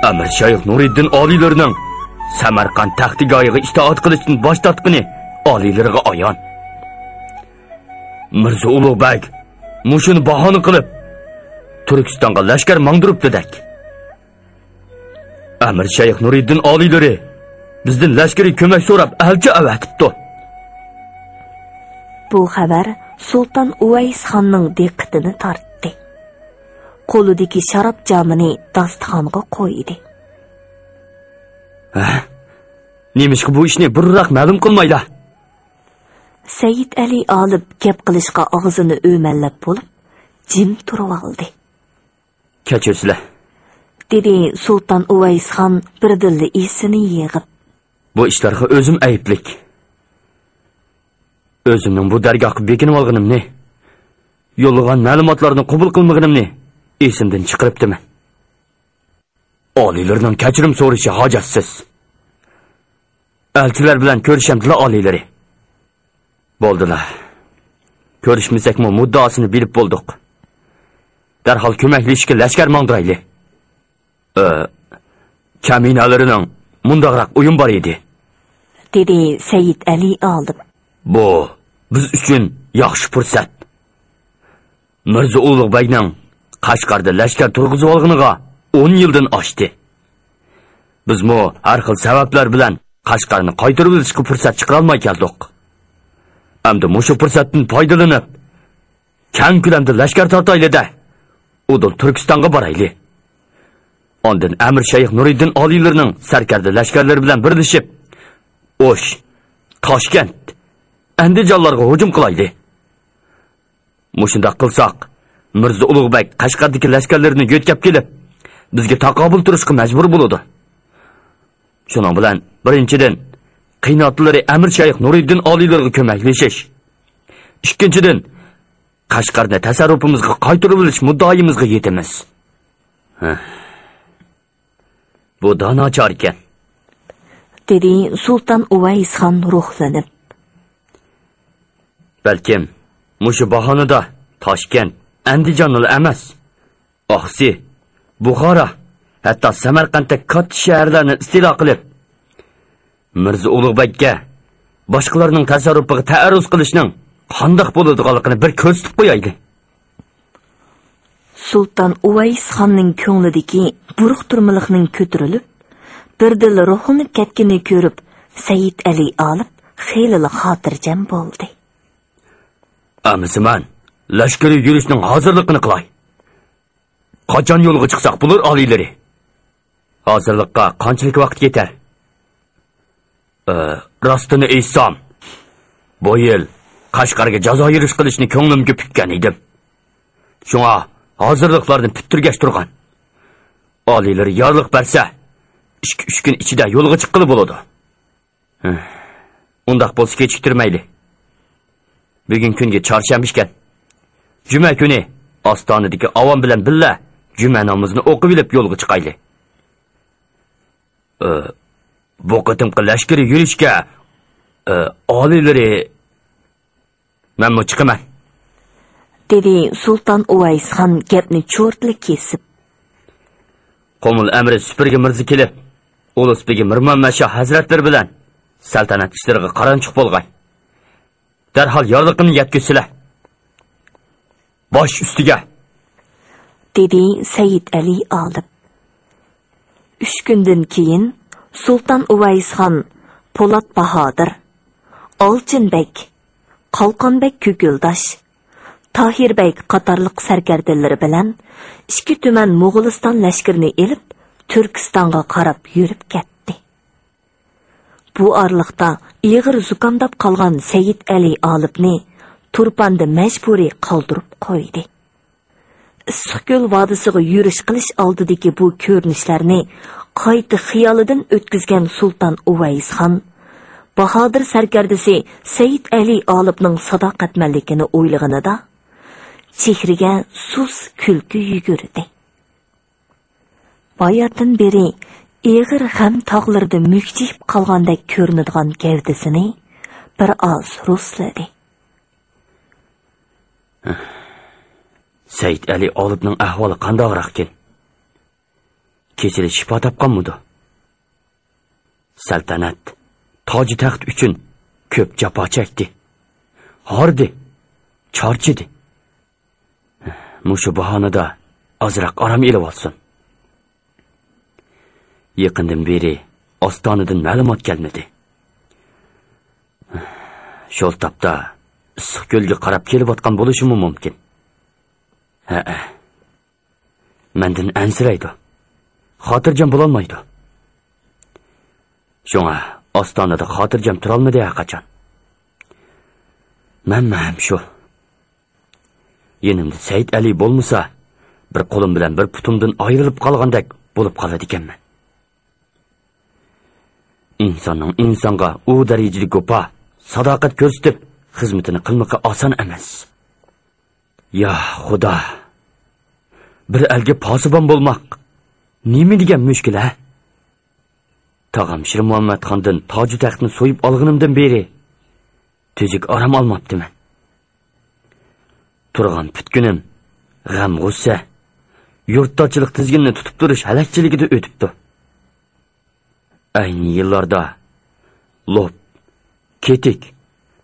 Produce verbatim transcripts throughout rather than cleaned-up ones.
ئەمىر شايىخ نۇرىدىن ئالىيلىرىنىڭ سەمەرقەنت تەختىگاھىغا ئىتائەت قىلىشتىن باش تارتقىنى ئالىيلىرىغا ئايان. مىرزا ئۇلۇغ بەگ مۇشۇنى باھانە قىلىپ، تۈركىستانغا لەشكەر ماڭدۇرۇپتىدەك. ئەمىر شەيخ نۇرىدىن ئالىيلىرى بىزدىن لەشكىرىي كۆمەك سوراپ ئەلچى ئەۋەتىپتۇ. بۇ خەۋەر سۇلتان ئۇۋەيس خاننىڭ دىققىتىنى تارتتى. قولىدىكى شاراب جامىنى داستىخانغا قويدى. ھە؟ نېمىشقا بۇ ئىشنى بۇرۇنراق مەلۇم قىلمايلا؟ سەيىد ئەلى ئالىپ گەپ قىلىشقا ئاغزىنى ئۆمەللەپ بولۇپ، جىم تۇرۇۋالدى. كەچۈرسىلە، دېدى سۇلتان ئۇۋەيس خان بىردىنلا ئېسىنى يىغىپ. بۇ ئىشلارغا ئۆزۈم ئەيىبلىك. ئۆزۈمنىڭ بۇ دەرگاھقا بېكىنىۋالغىنىمنى، يوللىغان مەلۇماتلارنى قوبۇل قىلمىغىنىمنى ئېسىمدىن چىقىرىپتىمەن. ئالىيلىرىنىڭ كەچۈرۈم سورىشى ھاجەتسىز. ئەلچىلەر بىلەن كۆرۈشەمدىلا ئالىيلىرى. بولدىلا. كۆرۈشمىسەكمۇ مۇددىئاسىنى بىلىپ بولدۇق. دەرھال كۆمەكلىشىشكە لەشكەر ماڭدۇرايلى. ئى، كەمىنەلىرىنىڭ مۇنداقراق ئويۇن بار ئىدى، دېدى سەيىد ئەلى ئالىپ. بۇ بىز ئۈچۈن ياخشى پۇرسەت. مىرزا ئۇلۇغ بەگنىڭ قەشقەردە لەشكەر تۇرغۇزۇۋالغىنىغا ئون يىلدىن ئاشتى. بىزمۇ ھەر خىل سەۋەبلەر بىلەن قەشقەرنى قايتۇرۇۋېلىشقا پۇرسەت چىقىرالماي كەلدۇق. ئەمدى مۇشۇ پۇرسەتتىن پايدىلىنىپ، كەڭ كۆلەمدە لەشكەر تارتايلى-دە، ئۇدۇل تۈركىستانغا بارايلى. ئاندىن ئەمىر شەيخ نۇرىدىن ئالىيلىرىنىڭ سەركەردە لەشكەرلىرى بىلەن بىرلىشىپ، ئوش، تاشكەنت، ئەندىجانلارغا ھۇجۇم قىلايلى. مۇشۇنداق قىلساق، مىرزا ئۇلۇغ بەگ قەشقەردىكى لەشكەرلىرىنى يۆتكەپ كېلىپ، بىزگە تاقابىل تۇرۇشقا مەجبۇر بولىدۇ. شۇنىڭ بىلەن، بىرىنچىدىن، قېيىنئاتىلىرى ئەمىر شەيخ نۇرىدىن ئالىيلىرىغا كۆمەكلىشىش. ئىككىنچىدىن، قەشقەرنى تەسەررۇپىمىزغا قايتۇرۇۋېلىش مۇددىئايىمىزغا يېتىمىز. ھە. بۇ دانا چارىكەن، دېدى سۇلتان ئۇۋەيس خان روھلىنىپ. بەلكىم، مۇشۇ باھانىدا تاشكەنت، ئەندىجاننىلا ئەمەس، ئاقسۇ، بۇخارا، ھەتتا سەمەرقەنتتەك كاتتا شەھەرلەرنى ئىستىلا قىلىپ، مىرزا ئۇلۇغ بەگكە باشقىلارنىڭ تەسەررۇپىغا تەئەررۇز قىلىشنىڭ قانداق بولىدىغانلىقىنى بىر كۆرسىتىپ قويايلى. سۇلتان ئۇۋەيس خاننىڭ كۆڭلىدىكى بۇرۇق تۈرمىلىقنىڭ كۆتۈرۈلۈپ، بىردىنلا روھلىنىپ كەتكىنىنى كۆرۈپ، سەيىد ئەلى ئالىپ خېلىلا خاتىرجەم بولدى. ئەمىسە مەن لەشكىرىي يۈرۈشنىڭ ھازىرلىقىنى قىلاي. قاچان يولغا چىقساق بولۇر، ئالىيلىرى؟ ھازىرلىققا قانچىلىك ۋاقىت كېتەر؟ ئى، راستىنى ئېيتسام، بۇ يىل قەشقەرگە جازا يۈرۈش قىلىشنى كۆڭلۈمگە پۈككەن ئىدىم. شۇڭا ھازىرلىقلارنى پۈتتۈرگەچ تۇرغان. ئالىيلىرى يارلىق بەرسە، ئىككى-ئۈچ كۈن ئىچىدە يولغا چىققىلى بولىدۇ. ھە، ئۇنداق بولسا كېچىكتۈرمەيلى. بۈگۈن كۈنگە چارشەنبە ئىكەن. جۈمە كۈنى ئاستانىدىكى ئاۋام بىلەن بىللە جۈمە نامىزىنى ئوقۇۋېلىپ يولغا چىقايلى. ئى، بۇ قېتىمقى لەشكىرىي يۈرۈشكە، ئى، ئالىيلىرى مەنمۇ چىقىمەن، دېدى سۇلتان ئۇۋەيس خان گەپنى چورتلا كېسىپ. قۇمۇل ئەمىرى سۈپۈرگە مىرزا كېلىپ، ئۇلۇس بېگى مىرمامەت شاھ ھەزرەتلىرى بىلەن سەلتەنەت ئىشلىرىغا قارانچۇق بولغاي. دەرھال يارلىقىمنى يەتكۈزسىلە. باش ئۈستىگە، دېدى سەيىد ئەلى ئالىپ. ئۈچ كۈندىن كېيىن سۇلتان ئۇۋەيس خان پولات باھادىر، ئالچىن بەگ، قالقان بەگ كۈكۈلداش، تاھىر بەگ قاتارلىق سەركەردىلىرى بىلەن ئىككى تۈمەن موغۇلىستان لەشكىرىنى ئېلىپ، تۈركىستانغا قاراپ يۈرۈپ كەتتى. بۇ ئارىلىقتا ئېغىر زۇكامداپ قالغان سەيىد ئەلى ئالىپنى تۇرپاندا مەجبۇرىي قالدۇرۇپ قويدى. ئىسسىقكۆل ۋادىسىغا يۈرۈش قىلىش ئالدىدىكى بۇ كۆرۈنۈشلەرنى قايتا خىيالىدىن ئۆتكۈزگەن سۇلتان ئۇۋەيس خان باھادىر سەركەردىسى سەيىد ئەلى ئالىپنىڭ ساداقەتمەنلىكىنى ئويلىغىنىدا، چېھرىگە سۇس كۈلكە يۈگۈردى. باياتىن بېرى ئېغىر غەم تاغلىرىدا مۈكچىيىپ قالغاندەك كۆرۈنىدىغان گەۋدىسىنى بىر ئاز رۇسلىدى. سەيىد ئەلى ئالىپنىڭ ئەھۋالى قانداقراقكىن؟ كېسىلى شىپا تاپقانمىدۇ؟ سەلتەنەت، تاجۇ تەخت ئۈچۈن كۆپ جاپا چەكتى. ھاردى، چارچىدى. مۇشۇ باھانىدا ئازراق ئارام ئېلىۋالسۇن. يېقىندىن بېرى ئاستانىدىن مەلۇمات كەلمىدى. شۇ تاپتا ئىسسىق كۆلگە قاراپ كېلىۋاتقان بولۇشىمۇ مۇمكىن. ھەئە. مەندىن ئەنسىرەيدۇ. خاتىرجەم بولالمايدۇ. شۇڭا ئاستانىدا خاتىرجەم تۇرالمىدى ھەرقاچان. مەنمۇ ھەم شۇ. يېنىمدا سەيىت ئەلى بولمىسا، بىر قولۇم بىلەن بىر پۇتۇمدىن ئايرىلىپ قالغاندەك بولۇپ قالىدىكەنمەن. ئىنساننىڭ ئىنسانغا ئۇ دەرىجىدە گۇپا، ساداقەت كۆرسىتىپ، خىزمىتىنى قىلمىقى ئاسان ئەمەس. يا خۇدا! بىر ئەلگە پاسىبان بولماق نېمە دېگەن مۈشكۈل، ھە؟ تاغام شىرمۇھەممەتخاندىن تاجۇ تەختنى سويۇپ ئالغىنىمدىن بېرى تۈزۈك ئارام ئالماپتىمەن. تۇرغان پۈتكۈنۈم غەم-غۇسسە، يۇرتدارچىلىق تىزگىنىنى تۇتۇپ تۇرۇش ھەلەكچىلىكىدە ئۆتۈپتۇ. ئەينى يىللاردا لوپ، كېتىك،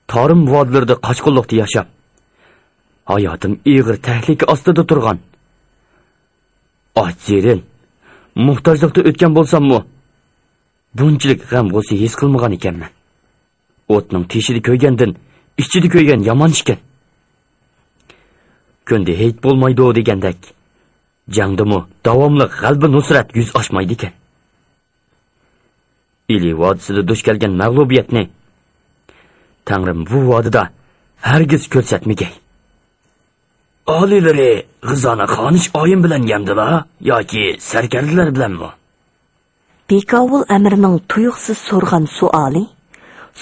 تارىم ۋادىلىرىدا قاچقۇنلۇقتا ياشاپ، ھاياتىم ئېغىر تەھلىكە ئاستىدا تۇرغان. ئاچ-زېرىن، موھتاجلىقتا ئۆتكەن بولساممۇ، بۇنچىلىك غەم-غۇسسە ھېس قىلمىغان ئىكەنمەن. ئوتنىڭ تېشىدا كۆيگەندىن ئىچىدە كۆيگەن يامان ئىكەن. كۈندە ھېيت بولمايدۇ دېگەندەك، جەڭدىمۇ داۋاملىق غەلىبە-نۇسرەت يۈز ئاچمايدىكەن. ئىلى ۋادىسىدا دۇچ كەلگەن مەغلۇبىيەتنى تەڭرىم بۇ ۋادىدا ھەرگىز كۆرسەتمىگەي. ئالىيلىرى غىزانى خانىش ئايىم بىلەن يەمدىلا ياكى سەركەردىلەر بىلەنمۇ؟ بىكاۋۇل ئەمىرنىڭ تۇيۇقسىز سورىغان سوئالى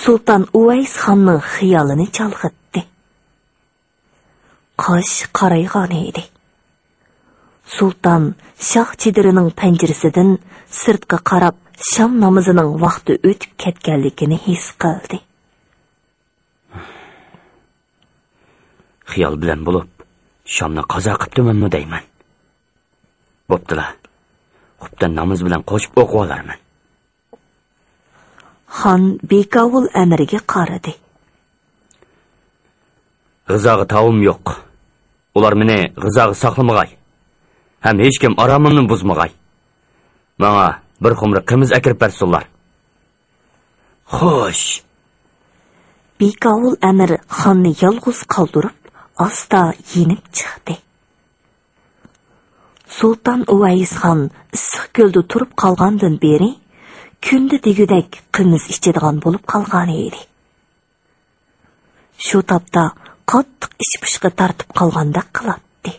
سۇلتان ئۇۋەيس خاننىڭ خىيالىنى چالغىتتى. قاش قارايغانىدى. سۇلتان شاھ چېدىرىنىڭ پەنجىرىسىدىن سىرتقا قاراپ شام نامىزىنىڭ ۋاقتى ئۆتۈپ كەتكەنلىكىنى ھېس قىلدى. خىيال بىلەن بولۇپ، شامنى قازا قىپتىمەنمۇ دەيمەن. بوپتىلا، خۇپتەن نامىزى بىلەن قوشۇپ ئوقۇۋالارمەن. خان بىكاۋۇل ئەمىرگە قارىدى. غىزاغا تاۋۇم يوق. ئۇلار مېنى غىزاغا ساقلىمىغاي. ھەم ھېچكىم ئارامىمنى بۇزمىغاي. ماڭا بىر خۇمرا قىمىز ئەكىرىپ بەرسۇنلار. خوش. بىكاۋۇل ئەمىر خاننى يالغۇز قالدۇرۇپ، ئاستا يېنىپ چىقتى. سۇلتان ئۇۋەيس خان ئىسسىق كۆلدە تۇرۇپ قالغاندىن بېرى، كۈندە دېگۈدەك قىمىز ئىچىدىغان بولۇپ قالغانىدى. شۇ تاپتا قاتتىق ئىچ پۇشقا تارتىپ قالغاندەك قىلاتتى.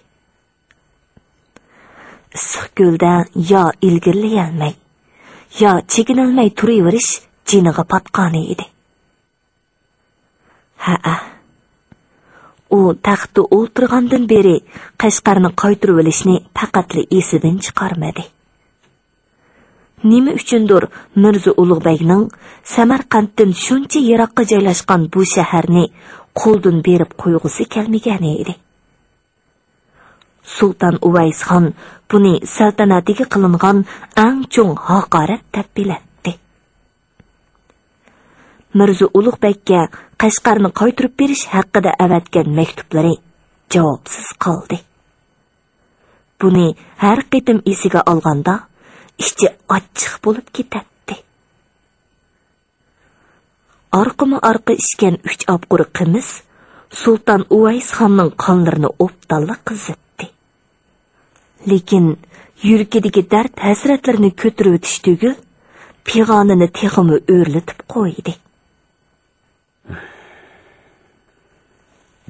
ئىسسىق كۆلدە يا ئىلگىرىلىيەلمەي، يا چېكىنەلمەي تۇرۇۋېرىش جېنىغا پاتقانىدى. ھەئە. ئۇ تەختتە ئولتۇرغاندىن بېرى قەشقەرنى قايتۇرۇۋېلىشنى پەقەتلا ئېسىدىن چىقارمىدى. نېمە ئۈچۈندۇر مىرزا ئۇلۇغبەگنىڭ سەمەرقەنتتىن شۇنچە يىراققا جايلاشقان بۇ شەھەرنى قولدىن بېرىپ قويغۇسى كەلمىگەنىدى. سۇلتان ئۇۋەيسخان بۇنى سەلتەنەتىگە قىلىنغان ئەڭ چوڭ ھاقارەت دەپ بىلەتتى. مىرزا ئۇلۇغبەگكە قەشقەرنى قايتۇرۇپ بېرىش ھەققىدە ئەۋەتكەن مەكتۇپلىرى جاۋابسىز قالدى. بۇنى ھەر قېتىم ئېسىگە ئالغاندا، ئىچى ئاچچىق بولۇپ كېتەتتى. ئارقىمۇ ئارقا ئىچكەن ئۈچ ئاپقۇر قىمىز سۇلتان ئۇۋەيسخاننىڭ قانلىرىنى ئوبدانلا قىزىتتى. لېكىن يۈرىكىدىكى دەرد-ھەسرەتلىرىنى كۆتۈرۈۋېتىش تۈگۈل، پىغانىنى تېخىمۇ ئۆرلىتىپ قويدى.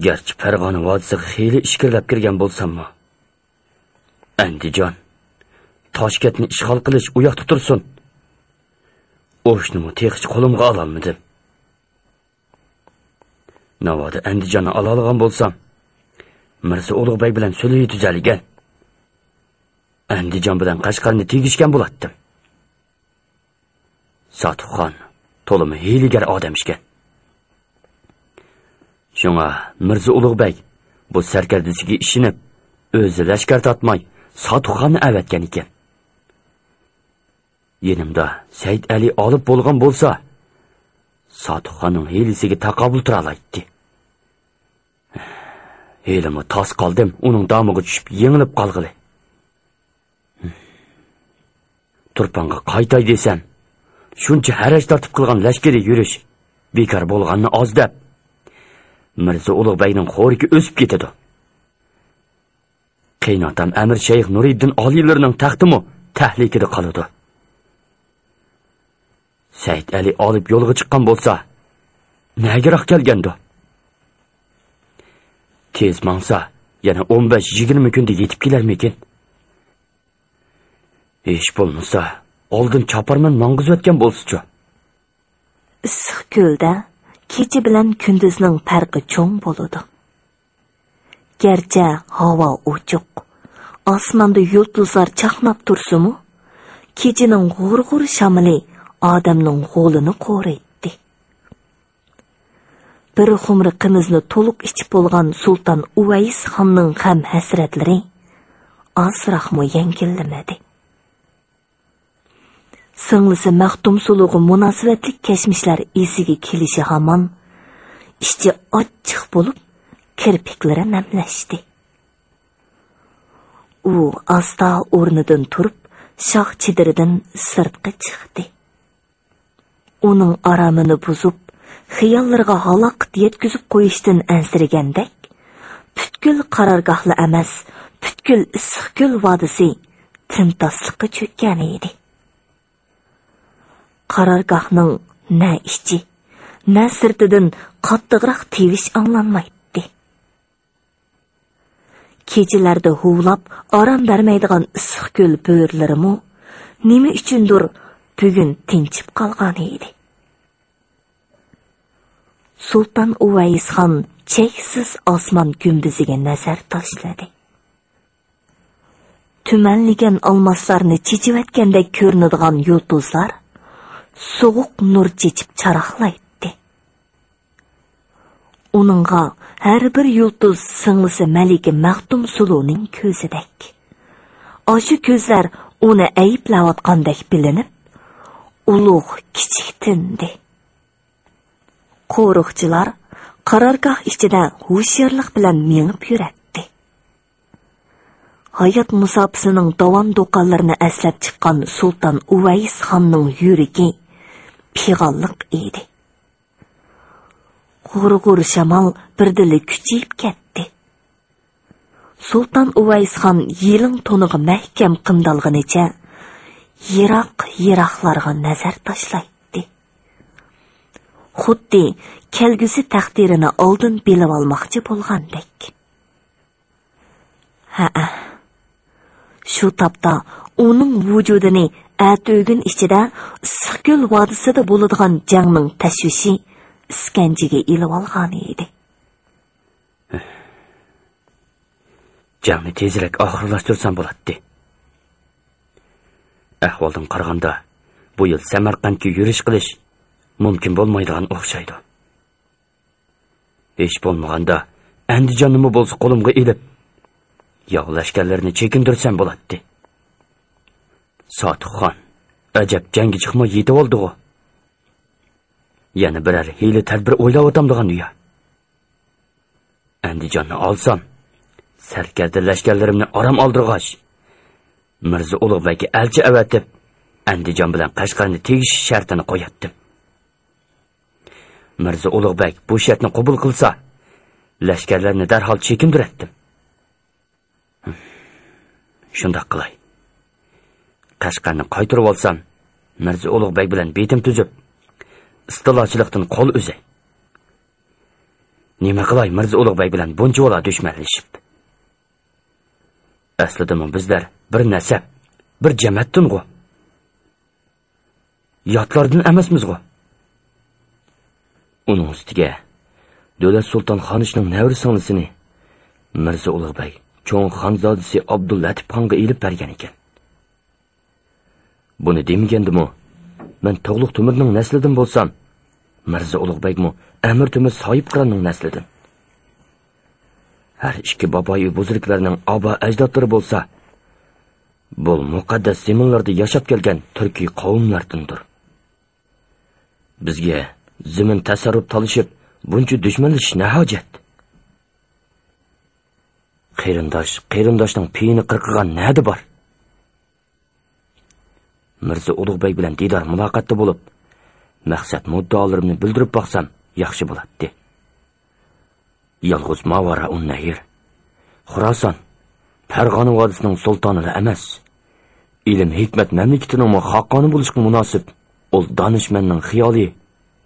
گەرچە پەرغانە ۋادىسىغا خېلى ئىچكىرىلەپ كىرگەن بولساممۇ، ئەندىجان، تاشكەنتنى ئىشغال قىلىش ئۇ ياقتا تۇرسۇن، ئوشنىمۇ تېخىچە قولۇمغا ئالالمىدىم. ناۋادا ئەندىجاننى ئالالىغان بولسام، مىرزا ئۇلۇغبەگ بىلەن سۈلھى تۈزەلىگەن، ئەندىجان بىلەن قەشقەرنى تېگىشكەن بولاتتىم. ساتۇخان تولىمۇ ھىيلىگەر ئادەم ئىكەن. شۇڭا مىرزا ئۇلۇغبەگ بۇ سەركەردىسىگە ئىشىنىپ، ئۆزى لەشكەر تارتماي، ساتۇخاننى ئەۋەتكەن ئىكەن. يېنىمدا سەئىد ئەلى ئالىپ بولغان بولسا، ساتۇخخاننىڭ ھىيلىسىگە تاقابىل تۇرالايتتى. ھېلىمۇ تاس قالدىم، ئۇنىڭ دامىغا چۈشۈپ يېڭىلىپ قالغىلى. تۇرپانغا قايتاي دېسەم، شۇنچە ھەرەج تارتىپ قىلغان لەشكىرىي يۈرۈش بىكار بولغاننى ئاز دەپ، مىرزا ئۇلۇغ بەگنىڭ خورىكى ئۆسۈپ كېتىدۇ. قېيىنئاتام ئەمىر شەيخ نۇرىدىن ئالىيلىرىنىڭ تەختىمۇ تەھلىكىدە قالىدۇ. سەئىد ئەلى ئالىپ يولغا چىققان بولسا، نەگىراق كەلگەندۇ؟ تېز ماڭسا، يەنە ئون بەش يىگىرمە كۈندە يېتىپ كېلەرمىكىن؟ ھېچ بولمىسا، ئالدىن چاپارمەن ماڭغۇزۇۋەتكەن بولسىچۇ؟ ئىسسىق كۆلدە كېچە بىلەن كۈندۈزنىڭ پەرقى چوڭ بولىدۇ. گەرچە ھاۋا ئوچۇق، ئاسماندا يۇلتۇزلار چاقناپ تۇرسىمۇ، كېچىنىڭ غۇر-غۇر شامىلى ئادەمنىڭ غولىنى قورۇيتتى. بىر خۇمرا قىمىزنى تولۇق ئىچىپ بولغان سۇلتان ئۇۋەيس خاننىڭ غەم-ھەسرەتلىرى ئازراقمۇ يەڭگىللىمىدى. سىڭلىسى مەختۇمسۇلۇغا مۇناسىۋەتلىك كەچمىشلەر ئېسىگە كېلىشى ھامان، ئىچى ئاچچىق بولۇپ، كىرپىكلىرى نەملەشتى. ئۇ ئاستا ئورنىدىن تۇرۇپ، شاخ چېدىرىدىن سىرتقا چىقتى. ئۇنىڭ ئارامىنى بۇزۇپ، خىياللىرىغا ھالاقەت يەتكۈزۈپ قويۇشتىن ئەنسىرىگەندەك، پۈتكۈل قارارگاھلا ئەمەس، پۈتكۈل ئىسسىقكۆل ۋادىسى تىمتاسلىققا چۆككەن ئىدى. قارارگاھنىڭ نە ئىچى، نە سىرتىدىن قاتتىقراق تىۋىش ئاڭلانمايتتى. كېچىلەردە ھۇۋلاپ ئارام بەرمەيدىغان ئىسسىقكۆل بۆرىلىرىمۇ نېمە ئۈچۈندۇر بۈگۈن تىنچىپ قالغان ئىدى. سۇلتان ئۇۋەيسخان چەكسىز ئاسمان گۈمبىزىگە نەزەر تاشلىدى. تۈمەنلىگەن ئالماسلارنى چېچىۋەتكەندەك كۆرۈنىدىغان يۇلتۇزلار سوغۇق نۇر چېچىپ چاراقلايتتى. ئۇنىڭغا ھەر بىر يۇلتۇز سىڭلىسى مەلىكە مەختۇمسۇلۇنىڭ كۆزىدەك. ئاشۇ كۆزلەر ئۇنى ئەيىبلەۋاتقاندەك بىلىنىپ، ئۇلۇغ كىچىك تىندى. قورۇقچىلار قارارگاھ ئىچىدە ھوشيارلىق بىلەن مېڭىپ يۈرەتتى. ھايات مۇساپىسىنىڭ داۋان-دوقاللىرىنى ئەسلەپ چىققان سۇلتان ئۇۋەيس خاننىڭ يۈرىكى پىغانلىق ئىدى. غۇر-غۇر شامال بىردىنلا كۈچىيىپ كەتتى. سۇلتان ئۇۋەيس خان يېلىڭ تونىغا مەھكەم قىمدالغىنىچە يىراق-يىراقلارغا نەزەر تاشلايتتى. خۇددى كەلگۈسى تەقدىرىنى ئالدىن بىلىۋالماقچى بولغاندەك. ھەئە. شۇ تاپتا ئۇنىڭ ۋۇجۇدىنى ئەتىگۈن ئىچىدە ئىسسىقكۆل ۋادىسىدا بولىدىغان جەڭنىڭ تەشۋىشى ئىسكەنجىگە ئېلىۋالغان ئىدى. جەڭنى تېزرەك ئاخىرلاشتۇرسام بولاتتى. ئەھۋالدىن قارىغاندا، بۇ يىل سەمەرقەنتكە يۈرۈش قىلىش مۇمكىن بولمايدىغان ئوخشايدۇ. ھېچ بولمىغاندا ئەندىجاننىمۇ بولسا قولۇمغا ئېلىپ، ياۋ لەشكەرلىرىنى چېكىندۈرسەم بولاتتى. ساتۇخخان ئەجەب جەڭگە چىقماي يېتىۋالدىغۇ. يەنە بىرەر ھىيلە-تەدبىر ئويلاۋاتامدىغان يا. ئەندىجاننى ئالسام، سەركەردە لەشكەرلىرىمنى ئارام ئالدۇرغاچ، مىرزا ئۇلۇغ بەگكە ئەلچى ئەۋەتىپ، ئەندىجان بىلەن قەشقەرنى تېگىشىش شەرتىنى قوياتتىم. مىرزا ئۇلۇغ بەگ بۇ شەرتنى قوبۇل قىلسا، لەشكەرلەرنى دەرھال چېكىندۈرەتتىم. شۇنداق قىلاي. قەشقەرنى قايتۇرۇۋالسام، مىرزا ئۇلۇغ بەگ بىلەن بېتىم تۈزۈپ، ئىستىلاچىلىقتىن قول ئۈزەي. نېمە قىلاي مىرزا ئۇلۇغ بەگ بىلەن بۇنچىۋالا دۈشمەنلىشىپ؟ ئەسلىدىمۇ بىزلەر بىر نەسەب، بىر جەمەتتىنغۇ. ياتلاردىن ئەمەسمىزغۇ. ئۇنىڭ ئۈستىگە دۆلەت سۇلتان خانىشنىڭ نەۋرە سىڭلىسىنى مىرزا ئۇلۇغ بەگ چوڭ خانزادىسى ئابدۇللەتىپ خانغا ئېلىپ بەرگەن ئىكەن. بۇنى دېمىگەندىمۇ، مەن تۇغلۇق تۆمۈرنىڭ نەسلىدىن بولسام، مىرزا ئۇلۇغ بەگمۇ ئەمىر تۆمۈر ساھىبقىراننىڭ نەسلىدىن. ھەر ئىككى باپايى بۇزرۇكلارنىڭ ئابا ئەجدادلىرى بولسا، بۇ مۇقەددەس زېمىنلاردا ياشاپ كەلگەن تۈركىي قەۋملەردىندۇر. بىزگە زېمىن تەسەررۇپ تالىشىپ، بۇنچە دۈشمەنلىشىش نە ھاجەت؟ قېرىنداش قېرىنداشنىڭ پېيىنى قىرقىغان نەدە بار؟ مىرزا ئۇلۇغ بەگ بىلەن دىدار مۇلاقاتتا بولۇپ، مەقسەت مۇددىئالىرىمنى بىلدۈرۈپ باقسام ياخشى بولاتتى. يالغۇز ماۋارائۇن نەھىر، خۇراسان، پەرغانە ۋادىسىنىڭ سۇلتانىلا ئەمەس، ئىلىم ھېكمەت مەملىكىتىنىڭمۇ خاقانى بولۇشقا مۇناسىپ ئۇل دانىشمەننىڭ خىيالى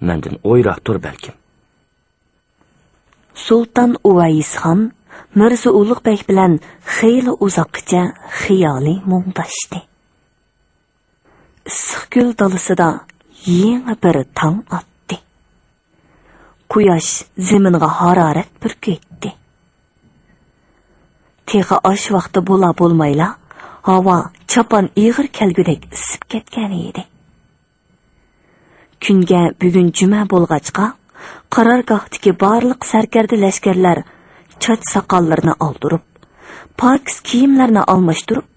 مەندىن ئويراقتۇر بەلكىم. سۇلتان ئۇۋەيسخان مىرزا ئۇلۇغ بەگ بىلەن خېلى ئۇزاققىچە خىيالىي مۇڭداشتى. ئىسسىقكۆل دالىسىدا يېڭى بىر تاڭ ئاتتى. قۇياش زېمىنغا ھارارەت پۈركەيتتى. تېخى ئاش ۋاقتى بولا بولمايلا، ھاۋا چاپان ئېغىر كەلگۈدەك ئىسسىپ كەتكەن ئىدى. كۈنگە بۈگۈن جۈمە بولغاچقا، قارارگاھتىكى بارلىق سەركەردە لەشكەرلەر چاچ ساقاللىرىنى ئالدۇرۇپ، پاكىز كىيىملەرنى ئالماشتۇرۇپ،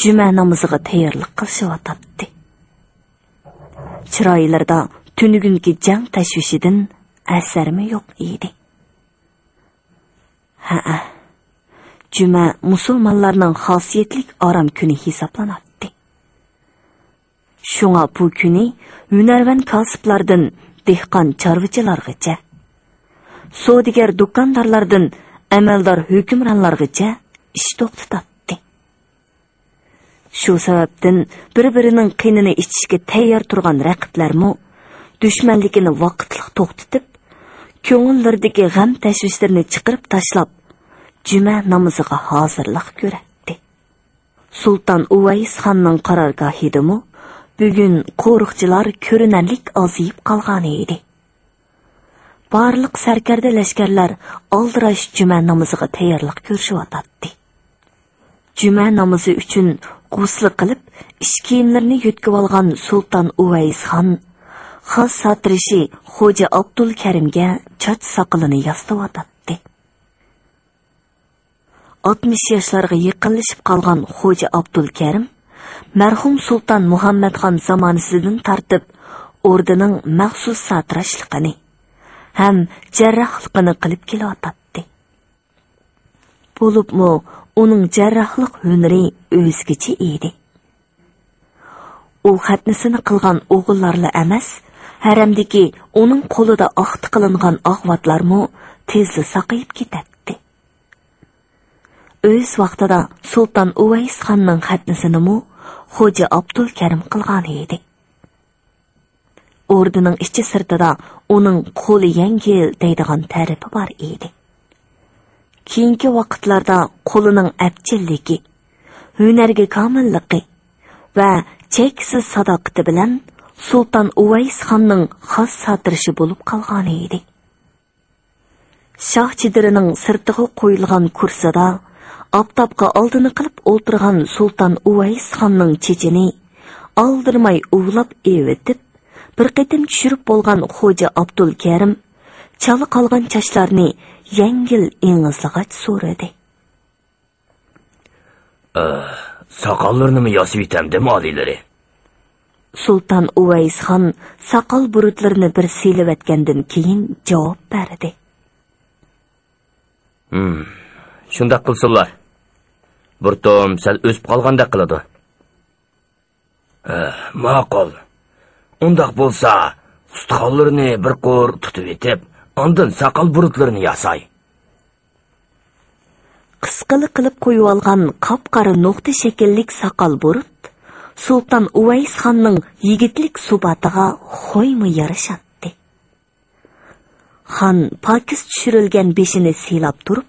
جۈمە نامىزىغا تەييارلىق قىلىشىۋاتاتتى. چىرايلىرىدا تۈنۈگۈنكى جەڭ تەشۋىشىدىن ئەسەرمۇ يوق ئىدى. ھەئە، جۈمە مۇسۇلمانلارنىڭ خاسىيەتلىك ئارام كۈنى ھېسابلىناتتى. شۇڭا بۇ كۈنى ھۈنەرۋەن كاسىپلاردىن دېھقان چارۋىچىلارغىچە، سودىگەر دۇكاندارلاردىن ئەمەلدار ھۆكۈمرانلارغىچە ئىش توختىتاتتى. شۇ سەۋەبتىن بىر-بىرىنىڭ قېنىنى ئىچىشكە تەييار تۇرغان رەقىبلەرمۇ دۈشمەنلىكىنى ۋاقىتلىق توختىتىپ، كۆڭۈللىرىدىكى غەم-تەشۋىشلىرىنى چىقىرىپ تاشلاپ، جۈمە نامىزىغا ھازىرلىق كۆرەتتى. سۇلتان ئۇۋەيس خاننىڭ قارارگاھىدىمۇ بۈگۈن قورۇقچىلار كۆرۈنەرلىك ئازىيىپ قالغانىدى. بارلىق سەركەردە لەشكەرلەر ئالدىراش جۈمە نامىزىغا تەييارلىق كۆرۈشۈۋاتاتتى. جۈمە نامىزى ئۈچۈن غۇسلى قىلىپ، ئىش كىيىملىرىنى يۆتكىۋالغان سۇلتان ئۇۋەيس خان خاس ساتىرىشى خوجا ئابدۇلكەرىمگە چاچ ساقىلىنى ياسىتىۋاتاتتى. ئاتمىش ياشلارغا يېقىنلىشىپ قالغان خوجا ئابدۇلكەرىم مەرھۇم سۇلتان مۇھەممەتخان زامانىسىدىن تارتىپ ئوردىنىڭ مەخسۇس ساتىراشلىقىنى ھەم جەرراھلىقىنى قىلىپ كېلىۋاتاتتى. بولۇپمۇ ئۇنىڭ جەرراھلىق ھۈنىرى ئۆزگىچە ئىدى. ئۇ خەتنىسىنى قىلغان ئوغۇللارلا ئەمەس، ھەرەمدىكى ئۇنىڭ قولىدا ئاختا قىلىنغان ئاغۋاتلارمۇ تېزلا ساقىيىپ كېتەتتى. ئۆز ۋاقتىدا سۇلتان ئۇۋەيس خاننىڭ خەتنىسىنىمۇ خوجا ئابدۇلكەرىم قىلغانىدى. ئوردىنىڭ ئىچى سىرتىدا ئۇنىڭ قولى يەڭگىل دەيدىغان تەرىپى بار ئىدى. كېيىنكى ۋاقىتلاردا قولىنىڭ ئەپچىللىكى، ھۈنەرگە كامىللىقى ۋە چەكسىز ساداقىتى بىلەن سۇلتان ئۇۋەيس خاننىڭ خاس ساتىرىشى بولۇپ قالغانىدى. شاھ چېدىرىنىڭ سىرتىغا قويۇلغان كۇرسىدا ئاپتاپقا ئالدىنى قىلىپ ئولتۇرغان سۇلتان ئۇۋەيس خاننىڭ چېچىنى ئالدىرىماي ئۇۋىلاپ ئېۋىتىپ، بىر قېتىم چۈشۈرۈپ بولغان خوجا ئابدۇلكەرىم چالا قالغان چاچلارنى يەڭگىل ئېڭىزلىغاچ سورىدى. ئە، ساقاللىرىنىمۇ ياسىۋېتەمدىم، ئالىيلىرى؟ سۇلتان ئۇۋەيس خان ساقال بۇرۇتلىرىنى بىر سىيلىۋەتكەندىن كېيىن جاۋاب بەردى. ھىم، شۇنداق قىلسۇنلار. بۇرۇتۇم سەل ئۆسۈپ قالغاندەك قىلىدۇ. ھە، ماقۇل. ئۇنداق بولسا، ئۇستىخانلىرىنى بىر قۇر تۇتۇۋېتىپ، ئاندىن ساقال بۇرۇتلىرىنى ياساي. قىسقىلا قىلىپ قويۇۋالغان قاپقارا نۇقتا شەكىللىك ساقال بۇرۇت سۇلتان ئۇۋەيس خاننىڭ يىگىتلىك سۇپاتىغا خويمۇ يارىشاتتى. خان پاكىز چۈشۈرۈلگەن بېشىنى سىيلاپ تۇرۇپ،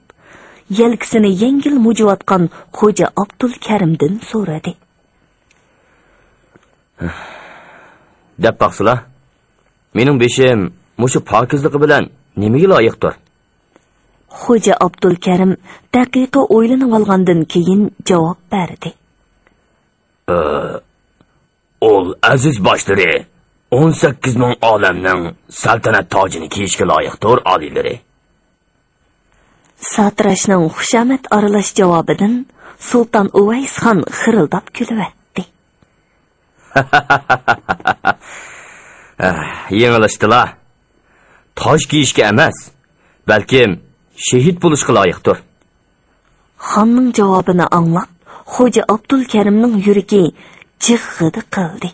يەلكىسىنى يەڭگىل مۇجۇۋاتقان خوجا ئابدۇلكەرىمدىن سورىدى. دەپ باقسىلا، مېنىڭ بېشىم مۇشۇ پاكىزلىقى بىلەن نېمىگە لايىقتۇر؟ خوجا ئابدۇلكەرىم دەقىقە ئويلىنىۋالغاندىن كېيىن جاۋاب بەردى. ئۇل ئەزىز باشلىرى ئون سەككىز مىڭ ئالەمنىڭ سەلتەنەت تاجىنى كىيىشكە لايىقتۇر، ئالىيلىرى. ساتىراشنىڭ خۇشامەت ئارىلاش جاۋابىدىن سۇلتان ئۇۋەيسخان خىرىلداپ كۈلۈۋەتتى. يېڭىلىشتىلا. تاج كىيىشكە ئەمەس، بەلكىم شېھىت بولۇشقا لايىقتۇر. خاننىڭ جاۋابىنى ئاڭلاپ، خوجا ئابدۇلكەرىمنىڭ يۈرىكى جىغغىدە قىلدى.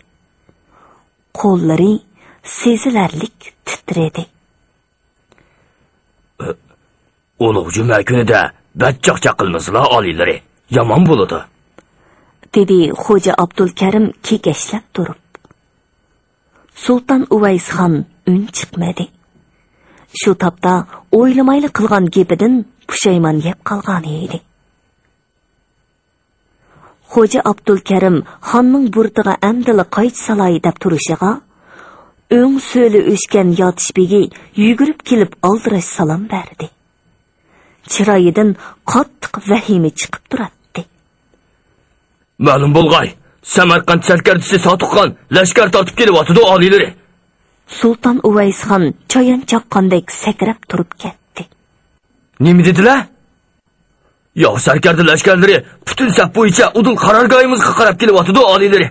قوللىرى سېزىلەرلىك تىترىدى. ئۇلۇغ جۈمە كۈنىدە بەك چاقچاق قىلمىسىلا، ئالىيلىرى، يامان بولىدۇ، دېدى خوجا ئابدۇلكەرىم كېكەچلەپ تۇرۇپ. سۇلتان ئۇۋەيسخان ئۈن چىقمىدى. شۇ تاپتا ئويلىمايلا قىلغان گېپىدىن پۇشايمان يەپ قالغانىدى. خوجا ئابدۇلكەرىم خاننىڭ بۇرۇتىغا ئەمدىلا قايچا سالاي دەپ تۇرۇشىغا، ئۆڭ سۆلى ئۆچكەن ياتىش بېگى يۈگۈرۈپ كېلىپ ئالدىراش سالام بەردى. چىرايىدىن قاتتىق ۋەھىمە چىقىپ تۇراتتى. مەلۇم بولغاي، سەمەرقەنت سەركەردىسى ساتۇخخان لەشكەر تارتىپ كېلىۋاتىدۇ، ئالىيلىرى. سۇلتان ئۇۋەيسخان چايان چاققاندەك سەكرەپ تۇرۇپ كەتتى. نېمە دېدىلە؟ ياۋ سەركەردە لەشكەرلىرى پۈتۈن سەپ بويىچە ئۇدۇل قارارگاھىمىزغا قاراپ كېلىۋاتىدۇ، ئالىيلىرى.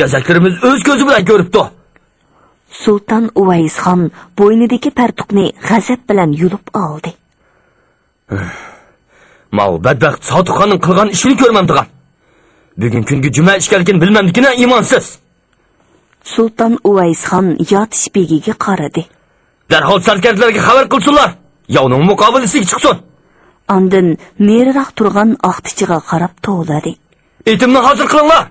يەزەكلىرىمىز ئۆز كۆزى بىلەن كۆرۈپتۇ. سۇلتان ئۇۋەيسخان بوينىدىكى پەرتۇقنى غەزەپ بىلەن يۇلۇپ ئالدى. ماۋۇ بەتبەخت ساتۇخخاننىڭ قىلغان ئىشىنى كۆرمەمدىغان. بۈگۈن كۈنگە جۈمە ئىكەنلىكىنى بىلمەمدىكىنە، ئىمانسىز. سۇلتان ئۇۋەيسخان ياتىش بېگىگە قارىدى. دەرھال سەركەردىلەرگە خەۋەر قىلسۇنلار، ياۋنىڭ مۇقابىلىسىگە چىقسۇن. ئاندىن نېرىراق تۇرغان ئاختىچىغا قاراپ توۋلىدى. ئېتىمنى ھازىر قىلىڭلار.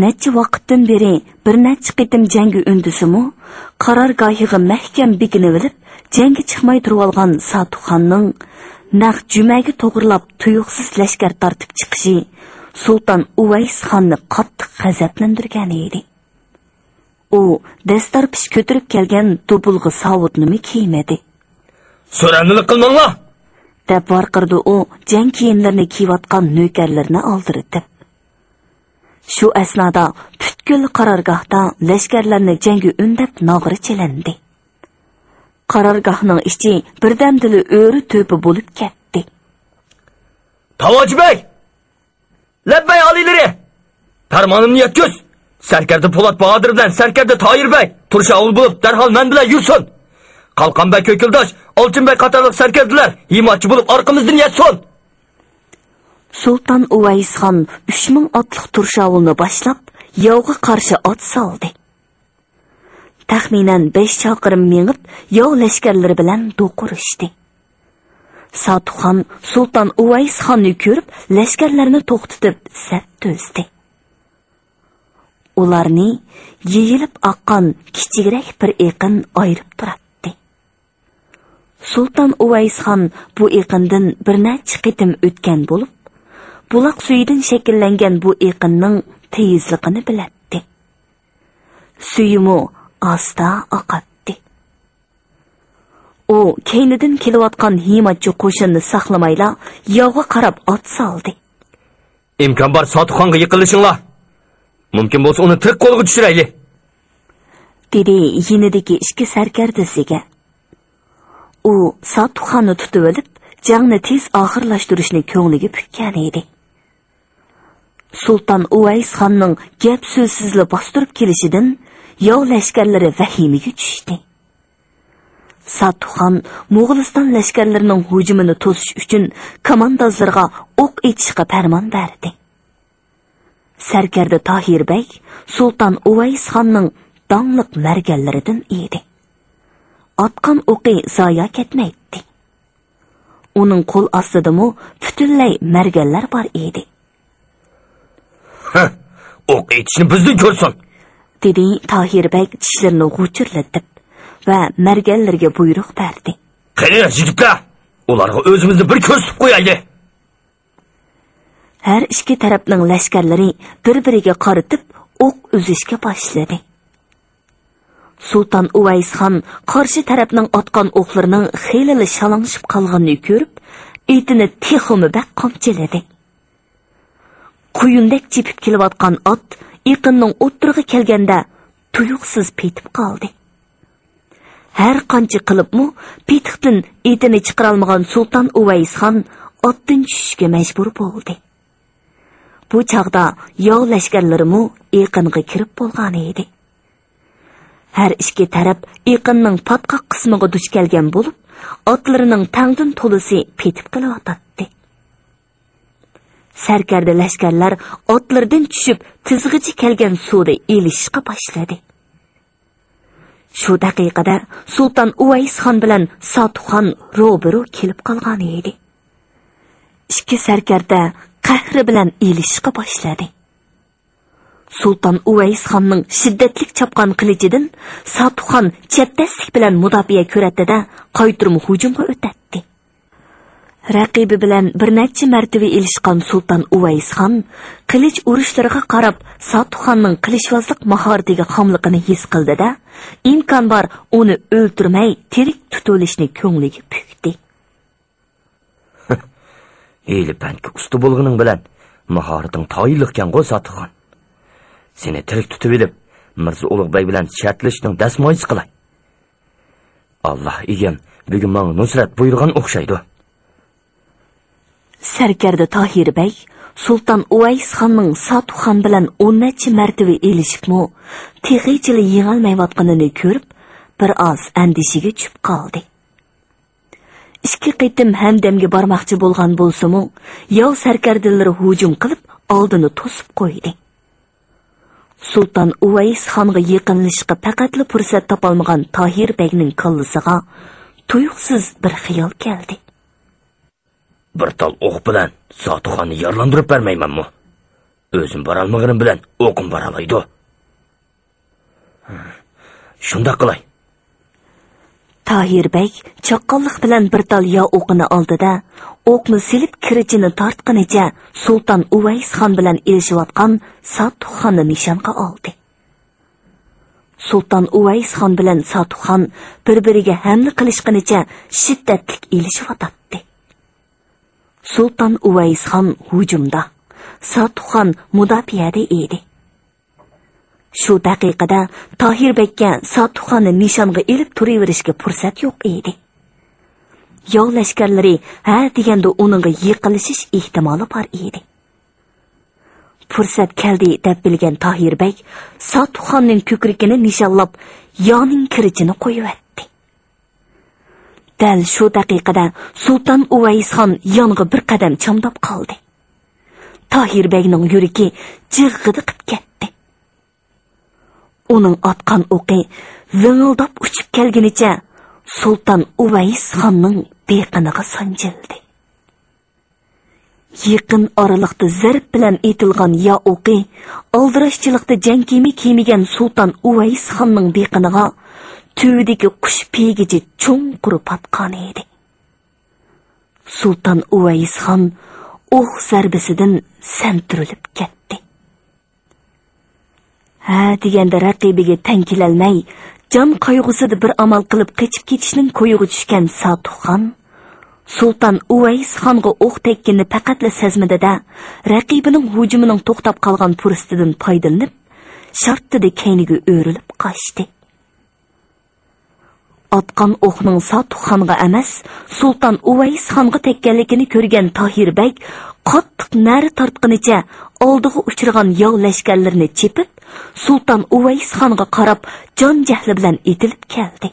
نەچچە ۋاقىتتىن بېرى بىر نەچچە قېتىم جەڭگە ئۈندىسىمۇ، قارارگاھىغا مەھكەم بېكىنىۋېلىپ، جەڭگە چىقماي تۇرۇۋالغان ساتۇخاننىڭ نەق جۈمەگە توغرىلاپ تۇيۇقسىز لەشكەر تارتىپ چىقىشى سۇلتان ئۇۋەيسخاننى قاتتىق غەزەپلەندۈرگەن ئىدى. ئۇ دەستارپىش كۆتۈرۈپ كەلگەن دوبۇلغا ساۋۇتنىمۇ كىيمىدى. سۆرەملىك قىلماڭلار! دەپ ۋارقىرىدى ئۇ جەڭ كىيىملىرىنى كىيىۋاتقان نۆكەرلىرىنى ئالدىرىتىپ. شۇ ئەسنادا پۈتكۈل قارارگاھتا لەشكەرلەرنى جەڭگە ئۈندەپ ناغرا چېلىندى. قارارگاھنىڭ ئىچى بىردەمدىلا ئۆرە تۆپە بولۇپ كەتتى. تاۋاچى بەگ! لەببەي ئالىيلىرى! پەرمانىمنى يەتكۈز! سەركەردە پولات باھادىر بىلەن سەركەردە تاھىر بەگ تۇرشاۋۇل بولۇپ دەرھال مەن بىلەن يۈرسۇن! قالقان بەگ كۆكۈلداش، ئالچىن بەگ قاتارلىق سەركەردىلەر ھىمايىچى بولۇپ ئارقىمىزدىن يەتسۇن! سۇلتان ئۇۋەيسخان ئۈچ مىڭ ئاتلىق تۇرشاۋۇلنى باشلاپ، ياۋغا قارشى ئات سالدى. تەخمىنەن بەش چاقىرىم مېڭىپ، ياۋ لەشكەرلىرى بىلەن دوقۇرۇشتى. ساتۇخان سۇلتان ئۇۋەيسخاننى كۆرۈپ، لەشكەرلەرنى توختىتىپ سەپ تۈزدى. ئۇلارنى يېيىلىپ ئاققان كىچىكرەك بىر ئېقىن ئايرىپ تۇراتتى. سۇلتان ئۇۋەيسخان بۇ ئېقىندىن بىر نەچچە قېتىم ئۆتكەن بولۇپ، بۇلاق سۈيىدىن شەكىللەنگەن بۇ ئېقىننىڭ تېيىزلىقىنى بىلەتتى. سۈيىمۇ ئاستا ئاقاتتى. ئۇ كەينىدىن كېلىۋاتقان ھىماچى قوشۇننى ساقلىمايلا ياۋغا قاراپ ئات سالدى. ئىمكان بار ساتۇخانغا يېقىنلىشىڭلار. مۇمكىن بولسا ئۇنى تىرىك قولغا چۈشۈرەيلى. دېدى يېنىدىكى ئىككى سەركەردىسىگە. ئۇ ساتۇخاننى تۇتۇۋېلىپ، جەڭنى تېز ئاخىرلاشتۇرۇشنى كۆڭلىگە پۈككەن ئىدى. سۇلتان ئۇۋەيسخاننىڭ گەپ سۆزسىزلا باستۇرۇپ كېلىشىدىن ياۋ لەشكەرلىرى ۋەھىمىگە چۈشتى. ساتۇخان موغۇلىستان لەشكەرلىرىنىڭ ھۇجۇمىنى توسۇش ئۈچۈن كاماندازلىرىغا ئوق ئېتىشقا پەرمان بەردى. سەركەردە تاھىر بەگ سۇلتان ئۇۋەيسخاننىڭ داڭلىق مەرگەنلىرىدىن ئىدى. ئاتقان ئوقى زايا كەتمەيتتى. ئۇنىڭ قول ئاستىدىمۇ پۈتۈنلەي مەرگەنلەر بار ئىدى. ھە، ئوق ئېتىشنى بىزدىن كۆرسۇن! دېدى تاھىر بەگ چىشلىرىنى غۇچۇرلىتىپ ۋە مەرگەنلىرىگە بۇيرۇق بەردى. قېنى، يىگىتلەر، ئۇلارغا ئۆزىمىزنى بىر كۆرسىتىپ قويايلى! ھەر ئىككى تەرەپنىڭ لەشكەرلىرى بىر-بىرىگە قارىتىپ ئوق ئۈزۈشكە باشلىدى. سۇلتان ئۇۋەيسخان قارشى تەرەپنىڭ ئاتقان ئوقلىرىنىڭ خېلىلا شالاڭشىپ قالغىنىنى كۆرۈپ، ئېتىنى تېخىمۇ بەك قامچىلىدى. قۇيۇندەك چېپىپ كېلىۋاتقان ئات ئېقىننىڭ ئوتتۇرىغا كەلگەندە تۇيۇقسىز پېتىپ قالدى. ھەر قانچە قىلىپمۇ، پېتىقتىن ئېتىنى چىقىرالمىغان سۇلتان ئۇۋەيسخان ئاتتىن چۈشۈشكە مەجبۇر بولدى. بۇ چاغدا ياۋ لەشكەرلىرىمۇ ئېقىنغا كىرىپ بولغانىدى. ھەر ئىككى تەرەپ ئېقىننىڭ پاتقاق قىسمىغا دۇچ كەلگەن بولۇپ، ئاتلىرىنىڭ تەڭدىن تولىسى پېتىپ قېلىۋاتاتتى. سەركەردە لەشكەرلەر ئاتلىرىدىن چۈشۈپ، تىزغىچە كەلگەن سۇدا ئېلىشىشقا باشلىدى. شۇ دەقىقىدە سۇلتان ئۇۋەيسخان بىلەن ساتۇخان روبىرو كېلىپ قالغانىدى. ئىككى سەركەردە قەھرى بىلەن ئېلىشىشقا باشلىدى. سۇلتان ئۇۋەيسخاننىڭ شىددەتلىك چاپقان قىلىچىدىن ساتۇخان چەبدەسلىك بىلەن مۇداپىئە كۆرەتتى-دە، قايتۇرما ھۇجۇمغا ئۆتەتتى. رەقىبى بىلەن بىر نەچچە مەرتىۋە ئېلىشقان سۇلتان ئۇۋەيسخان قىلىچ ئۇرۇشلىرىغا قاراپ ساتۇخاننىڭ قىلىچۋازلىق ماھارىتىگە خاملىقىنى ھېس قىلدى-دە، ئىمكان بار ئۇنى ئۆلتۈرمەي تىرىك تۇتۇۋېلىشنى كۆڭلىگە پۈكتى. ھىيلە-پەندكە ئۇستا بولغىنىڭ بىلەن ماھارىتىڭ تايىنلىقكەنغۇ، ساتۇخان. سېنى تىرىك تۇتۇۋېلىپ، مىرزا ئۇلۇغ بەگ بىلەن شەرتلىشىشنىڭ دەسمايىسى قىلاي. ئاللا ئىگەم بۈگۈن ماڭا نۇسرەت بۇيرۇغان ئوخشايدۇ. سەركەردە تاھىر بەگ سۇلتان ئۇۋەيسخاننىڭ ساتۇخان بىلەن ئون نەچچە مەرتىۋە ئېلىشىپمۇ، تېخىچىلا يېڭەلمەيۋاتقىنىنى كۆرۈپ، بىر ئاز ئەندىشىگە چۈشۈپ قالدى. ئىككى قېتىم ھەمدەمگە بارماقچى بولغان بولسىمۇ، ياۋ سەركەردىلىرى ھۇجۇم قىلىپ، ئالدىنى توسۇپ قويدى. سۇلتان ئۇۋەيسخانغا يېقىنلىشىشقا پەقەتلا پۇرسەت تاپالمىغان تاھىر بەگنىڭ كاللىسىغا تۇيۇقسىز بىر خىيال كەلدى. بىر تال ئوق بىلەن ساتۇخاننى يارىلاندۇرۇپ بەرمەيمەنمۇ؟ ئۆزۈم بارالمىغىنىم بىلەن ئوقۇم بارالايدۇ. شۇنداق قىلاي. تاھىر بەگ چاققانلىق بىلەن بىر تال ياۋ ئوقىنى ئالدى-دە، ئوقنى سېلىپ كىرىچىنى تارتقىنىچە سۇلتان ئۇۋەيسخان بىلەن ئېلىشىۋاتقان ساتۇخاننى نىشانغا ئالدى. سۇلتان ئۇۋەيسخان بىلەن ساتۇخان بىر-بىرىگە ھەملە قىلىشقىنىچە شىددەتلىك ئېلىشىۋاتاتتى. سۇلتان ئۇۋەيسخان ھۇجۇمدا، ساتۇخان مۇداپىئەدە ئىدى. شۇ دەقىقىدە تاھىر بەگكە ساتۇخاننى نىشانغا ئېلىپ تۇرۇۋېرىشكە پۇرسەت يوق ئىدى. ياۋ لەشكەرلىرى ھە دېگەندە ئۇنىڭغا يېقىنلىشىش ئېھتىمالى بار ئىدى. پۇرسەت كەلدى دەپ بىلگەن تاھىر بەگ ساتۇخاننىڭ كۆكرىكىنى نىشانلاپ، يانىڭ كىرىچىنى قويۇۋەتتى. دەل شۇ دەقىقىدە سۇلتان ئۇۋەيسخان يانغا بىر قەدەم چامداپ قالدى. تاھىر بەگنىڭ يۈرىكى جىغغىدە قىپ كەتتى. ئۇنىڭ ئاتقان ئوقى ۋىڭىلداپ ئۇچۇپ كەلگىنىچە سۇلتان ئۇۋەيسخاننىڭ بېقىنىغا سانجىلدى. يېقىن ئارىلىقتا زەرب بىلەن ئېتىلغان يا ئوقى ئالدىراشچىلىقتا جەڭ كىيىمى كىيمىگەن سۇلتان ئۇۋەيسخاننىڭ بېقىنىغا تۈۋىدىكى قۇش پىيىگىچە چوڭقۇر پاتقانىدى. سۇلتان ئۇۋەيسخان ئوق زەربىسىدىن سەمتۈرۈلۈپ كەتتى. ھە دېگەندە رەقىبىگە تەڭ كېلەلمەي، جان قايغۇسىدا بىر ئامال قىلىپ قېچىپ كېتىشنىڭ كويىغا چۈشكەن ساتۇخان سۇلتان ئۇۋەيسخانغا ئوق تەگكىنىنى پەقەتلا سەزمىدى-دە، رەقىبىنىڭ ھۇجۇمىنىڭ توختاپ قالغان پۇرسىتىدىن پايدىلىنىپ، شارتتىدە كەينىگە ئۆرۈلۈپ قاچتى. ئاتقان ئوقنىڭ ساتۇخانغا ئەمەس، سۇلتان ئۇۋەيسخانغا تەگكەنلىكىنى كۆرگەن تاھىر بەگ قاتتىق نەرە تارتقىنىچە ئالدىغا ئۇچرىغان ياۋ لەشكەرلىرىنى چېپىپ، سۇلتان ئۇۋەيسخانغا قاراپ جان جەھلى بىلەن ئېتىلىپ كەلدى.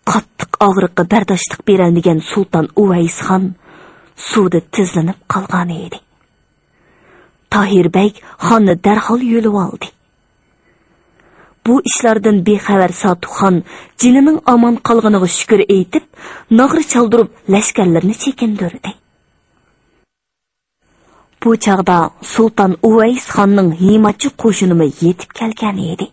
قاتتىق ئاغرىققا بەرداشلىق بېرەلمىگەن سۇلتان ئۇۋەيسخان سۇدا تىزلىنىپ قالغانىدى. تاھىر بەگ خاننى دەرھال يۆلىۋالدى. بۇ ئىشلاردىن بىخەۋەر ساتۇخان جېنىنىڭ ئامان قالغىنىغا شۈكۈر ئېيتىپ، ناغرا چالدۇرۇپ لەشكەرلىرىنى چېكىندۈردى. بۇ چاغدا سۇلتان ئۇۋەيسخاننىڭ ھىماتچى قوشۇنىمۇ يېتىپ كەلگەن ئىدى.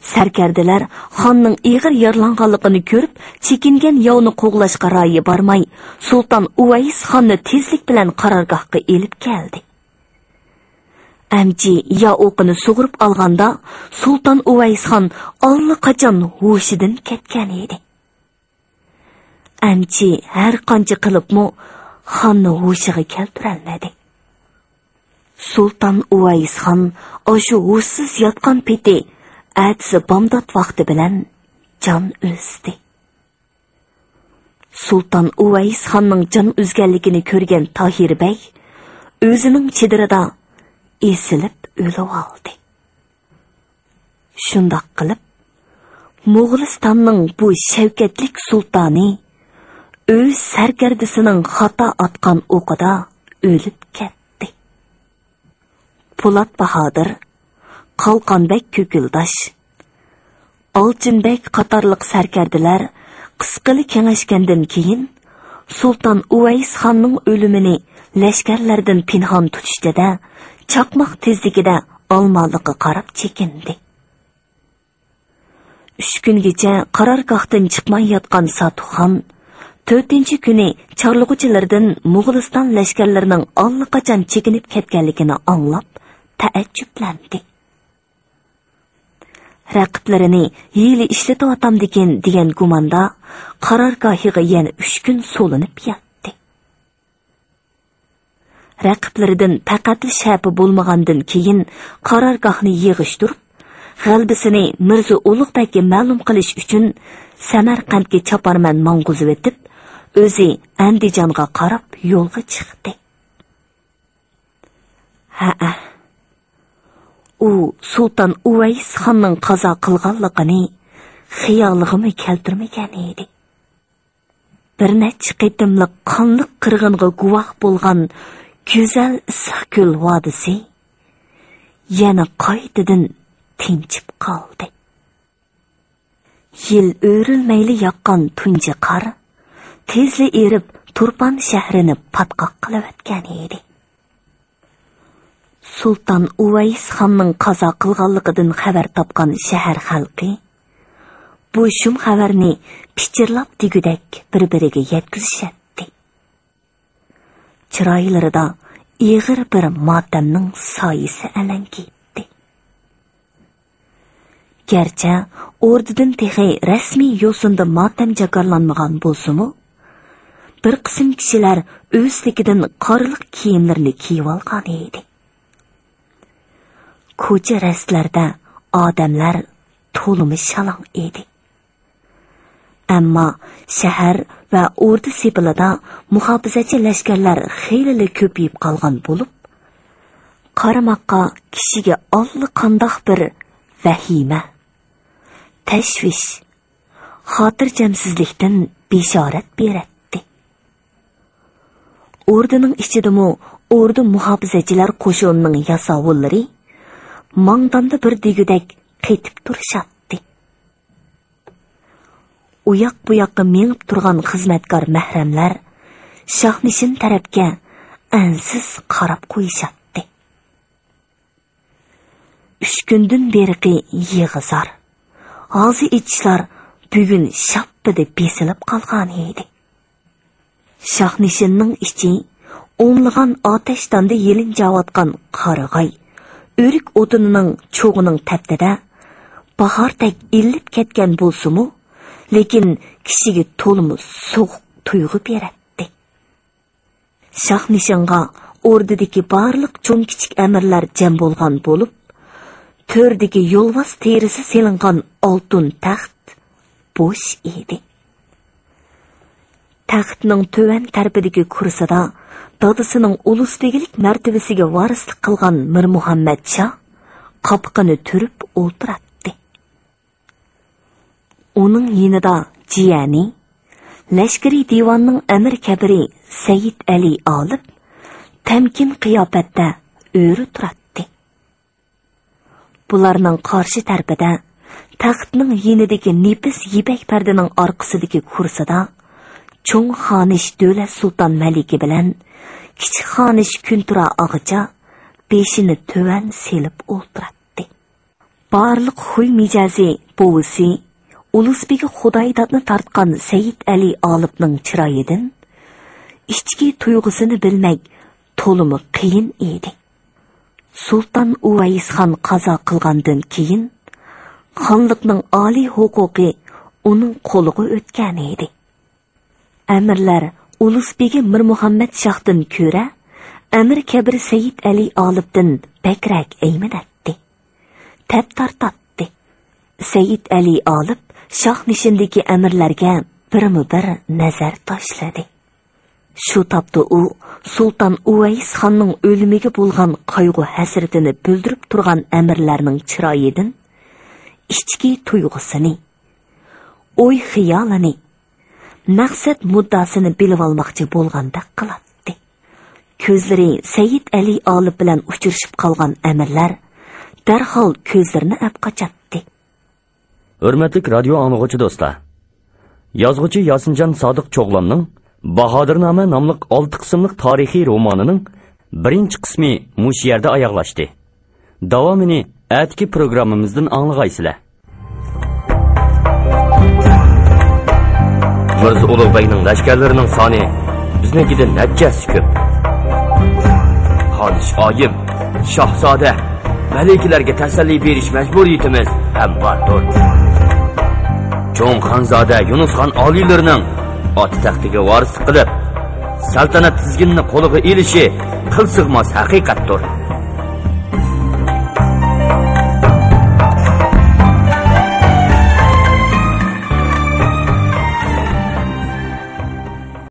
سەركەردىلەر خاننىڭ ئېغىر يارىلانغانلىقىنى كۆرۈپ، چېكىنگەن ياۋنى قوغلاشقا رايى بارماي، سۇلتان ئۇۋەيسخاننى تېزلىك بىلەن قارارگاھقا ئېلىپ كەلدى. ئەمچى يا ئوقىنى سۇغۇرۇپ ئالغاندا، سۇلتان ئۇۋەيسخان ئاللىقاچان ھوشىدىن كەتكەن ئىدى. ئەمچى ھەر قانچە قىلىپمۇ خاننى ھوشىغا كەلتۈرەلمىدى. سۇلتان ئۇۋەيسخان ئاشۇ ھوشسىز ياتقان پېتى ئەتىسى بامدات ۋاقتى بىلەن جان ئۈزدى. سۇلتان ئۇۋەيس خاننىڭ جان ئۈزگەنلىكىنى كۆرگەن تاھىر بەگ ئۆزىنىڭ چېدىرىدا ئېسىلىپ ئۆلۈۋالدى. شۇنداق قىلىپ، موغۇلىستاننىڭ بۇ شەۋكەتلىك سۇلتانى ئۆز سەركەردىسىنىڭ خاتا ئاتقان ئوقىدا ئۆلۈپ كەتتى. پولات باھادىر، قالقان بەگ كۆكۈلداش، ئالچىن بەگ قاتارلىق سەركەردىلەر قىسقىلا كېڭەشكەندىن كېيىن، سۇلتان ئۇۋەيس خاننىڭ ئۆلۈمىنى لەشكەرلەردىن پىنھان تۇتۇشتىدە، چاقماق تېزلىكىدە ئالمالىققا قاراپ چېكىندى. ئۈچ كۈنگىچە قارارگاھتىن چىقماي ياتقان ساتۇخان تۆتىنچى كۈنى چارلىغۇچىلىرىدىن موغۇلىستان لەشكەرلىرىنىڭ ئاللىقاچان چېكىنىپ كەتكەنلىكىنى ئاڭلاپ تەئەججۈپلەندى. رەقىبلىرىنى ھىيلە ئىشلىتىۋاتامدىكىن دېگەن گۇماندا قارارگاھىغا يەنە ئۈچ كۈن سولىنىپ ياتتى. رەقىبلىرىدىن پەقەتلا شەپە بولمىغاندىن كېيىن، قارارگاھنى يىغىشتۇرۇپ، غەلىبىسىنى مىرزا ئۇلۇغ بەگكە مەلۇم قىلىش ئۈچۈن، سەمەرقەنتكە چاپارمەن ماڭغۇزۇۋېتىپ، ئۆزى ئەندىجانغا قاراپ يولغا چىقتى. ھەئە، ئۇ سۇلتان ئۇۋەيس خاننىڭ قازا قىلغانلىقىنى خىيالىغىمۇ كەلتۈرمىگەن ئىدى. بىر نەچچە قېتىملىق قانلىق قىرغىنغا گۇۋاھ بولغان گۈزەل ئىسسىقكۆل ۋادىسى يەنە قايتىدىن تىنچىپ قالدى. يىل ئۆرۈلمەيلا ياغقان تۇنجى قار تېزلا ئېرىپ، تۇرپان شەھىرىنى پاتقاق قىلىۋەتكەن ئىدى. سۇلتان ئۇۋەيس خاننىڭ قازا قىلغانلىقىدىن خەۋەر تاپقان شەھەر خەلقى بۇ شۇم خەۋەرنى پىچىرلاپ دېگۈدەك بىر-بىرىگە يەتكۈزۈشەتتى. چىرايلىرىدا ئېغىر بىر ماتەمنىڭ سايىسى ئەلەڭگىيتتى. گەرچە ئوردىدىن تېخى رەسمىي يوسۇندا ماتەم جاكارلانمىغان بولسىمۇ، بىر قىسىم كىشىلەر ئۆزلۈكىدىن قارىلىق كىيىملىرىنى كىيىۋالغان ئىدى. كوچا رەستىلەردە ئادەملەر تولىمۇ شالاڭ ئىدى. ئەمما شەھەر ۋە ئوردا سېپىلىدا مۇھاپىزەتچى لەشكەرلەر خېلىلا كۆپىيىپ قالغان بولۇپ، قارىماققا كىشىگە ئاللىقانداق بىر ۋەھىمە، تەشۋىش، خاتىرجەمسىزلىكتىن بېشارەت بېرەتتى. ئوردىنىڭ ئىچىدىمۇ ئوردا مۇھاپىزەتچىلەر قوشۇنىنىڭ ياساۋۇللىرى ماڭدامدا بىر دېگۈدەك قېتىپ تۇرۇشاتتى. ئۇياق-بۇياققا مېڭىپ تۇرغان خىزمەتكار مەھرەملەر شاھنىشىن تەرەپكە ئەنسىز قاراپ قويۇشاتتى. ئۈچ كۈندىن بېرىقى يىغا-زار، ھازا-ئېچىشلار بۈگۈن شاپپىدە بېسىلىپ قالغان ئىدى. شاھنىشىننىڭ ئىچى ئونلىغان ئاتەشداندا يېلىنجاۋاتقان قارىغاي، ئۆرۈك ئوتۇنىنىڭ چوغىنىڭ تەپتىدە باھاردەك ئىللىپ كەتكەن بولسىمۇ، لېكىن كىشىگە تولىمۇ سوغۇق تۇيغۇ بېرەتتى. شاھنىشىنغا ئوردىدىكى بارلىق چوڭ-كىچىك ئەمىرلەر جەم بولغان بولۇپ، تۆردىكى يولۋاس تېرىسى سېلىنغان ئالتۇن تەخت بوش ئىدى. تەختنىڭ تۆۋەن تەرىپىدىكى كۇرسىدا دادىسىنىڭ ئۇلۇسبېگىلىك مەرتىۋىسىگە ۋارىسلىق قىلغان مىرمۇھەممەت شاھ قاپىقىنى تۈرۈپ ئولتۇراتتى. ئۇنىڭ يېنىدا جىيەنى، لەشكىرىي دىۋاننىڭ ئەمىر كەبىرى سەيىد ئەلى ئالىپ تەمكىن قىياپەتتە ئۆرە تۇراتتى. بۇلارنىڭ قارشى تەرىپىدە، تەختنىڭ يېنىدىكى نېپىز يىپەك پەردىنىڭ ئارقىسىدىكى كۇرسىدا، چوڭ خانىش دۆلەت سۇلتان مەلىكە بىلەن كىچىك خانىش كۈنتۇرا ئاغىچا بېشىنى تۆۋەن سېلىپ ئولتۇراتتى. بارلىق خۇي مىجەزى بوۋىسى ئۇلۇسبېگى خۇدايدادنى تارتقان سەيىد ئەلى ئالىپنىڭ چىرايىدىن ئىچكى تۇيغۇسىنى بىلمەك تولىمۇ قىيىن ئىدى. سۇلتان ئۇۋەيسخان قازا قىلغاندىن كېيىن، خانلىقنىڭ ئالىي ھوقۇقى ئۇنىڭ قولىغا ئۆتكەن ئىدى. ئەمىرلەر ئۇلۇسبېگى مىرمۇھەممەت شاھتىن كۆرە، ئەمىر كەبىر سەيىد ئەلى ئالىپتىن بەكرەك ئەيمىنەتتى، تەپ تارتاتتى. سەيىد ئەلى ئالىپ شاھ نىشىندىكى ئەمىرلەرگە بىرمۇ بىر نەزەر تاشلىدى. شۇ تاپتا ئۇ سۇلتان ئۇۋەيس خاننىڭ ئۆلۈمىگە بولغان قايغۇ-ھەسرىتىنى بىلدۈرۈپ تۇرغان ئەمىرلەرنىڭ چىرايىدىن ئىچكى تۇيغۇسىنى، ئوي-خىيالىنى، مەقسەت-مۇددىسىنى بىلىۋالماقچى بولغاندەك قىلاتتى. كۆزلىرى سەيىد ئەلى ئالىپ بىلەن ئۇچرىشىپ قالغان ئەمىرلەر دەرھال كۆزلىرىنى ئەپ قاچاتتى. ھۆرمەتلىك رادىيو ئاڭلىغۇچى دوستلار! يازغۇچى ياسىنجان سادىق چوغلاننىڭ باھادىرنامە ناملىق ئالتە قىسىملىق تارىخىي رومانىنىڭ بىرىنچى قىسمى مۇشۇ يەردە ئاياغلاشتى. داۋامىنى ئەتىكى پروگراممىمىزدىن ئاڭلىغايسىلەر. مىرزا ئۇلۇغبەگنىڭ لەشكەرلىرىنىڭ سانى بىزنىڭكىدىن نەچچە ھەسسە كۆپ. خانىش ئايىم، شاھزادە، مەلىكىلەرگە تەسەللى بېرىش مەجبۇرىيىتىمىز ھەم باردۇر. چوڭ خانزادە يۇنۇسخان ئالىيلىرىنىڭ ئاتا تەختىگە ۋارىسلىق قىلىپ، سەلتەنەت تىزگىنىنى قولىغا ئېلىشى قىل سىغماس ھەقىقەتتۇر.